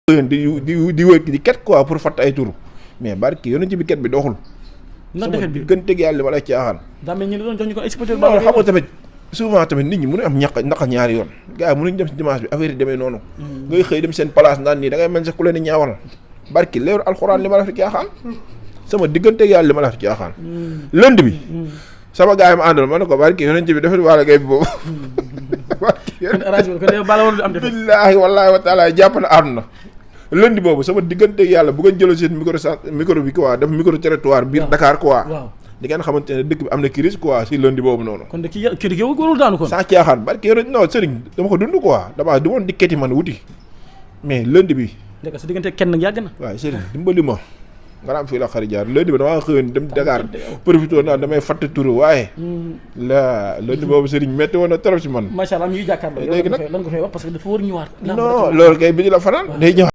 di wër di ket quoi pour fatt ay turu mais barki yonent bi ket bi doxul. na defet bi gën teg yàlla li ma lay caaxaan. daa mel ni ñu doon jox ñu ko exporteur. non xam nga tamit souvent tamit nit ñi mënu am naka ñaari yoon gars yi mënuñ dem si dimanche bi affaire yi demee noonu. ngay xëy dem seen place naan nii da ngay mel sax ku leen di ñaawal barki leeru alxuraan li ma la fi caaxaan sama digganteeg yàlla li ma la fi caaxaan. lënd bi. sama gars yi ma àndal ma ne ko barki yonent bi dafa wàll gay bi boobu. barki billaahi wallaahi wa taala jàpp na àdduna lënd boobu sama digganteeg yàlla bu ngeen jëloo seen micro bi quoi def micro territoire biir Dakar quoi. di ngeen xamante ne dëkk bi am na crise quoi si lundi boobu noonu. kon de kii yow warul daanu kon. sans caaxaan barki yow non sëriñ dama ko dund quoi damaa du woon dikkati man wuti mais lundi bi. dëgg sa diggante kenn nag yàgg na. waaw sëriñ dimbali ma nga am fii la xari jaar lundi bi damaa xëyoon dem Dakar profité naa damay fatt turu waaye. la lundi boobu sëriñ métti woon na trop si man. macha allah ñuy jàkkaarloo. léegi nag lan nga fay wax parce que dafa war ñëwaat. non loolu kay bi ñu la fanaan day ñëwaat.